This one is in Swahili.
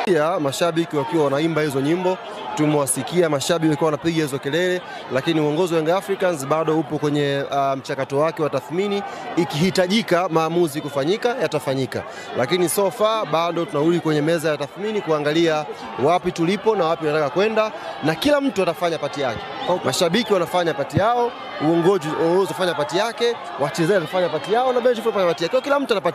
Ya mashabiki wakiwa wanaimba hizo nyimbo, tumewasikia mashabiki wakiwa wanapiga hizo kelele, lakini uongozi wa Young Africans bado upo kwenye mchakato wake wa tathmini. Ikihitajika maamuzi kufanyika yatafanyika, lakini so far bado tunarudi kwenye meza ya tathmini kuangalia wapi tulipo na wapi tunataka kwenda, na kila mtu atafanya pati yake. Mashabiki wanafanya pati yao, uongozi unafanya pati yake, wachezaji wanafanya pati yao na benchi wanafanya pati yake. Kila mtu ana pati.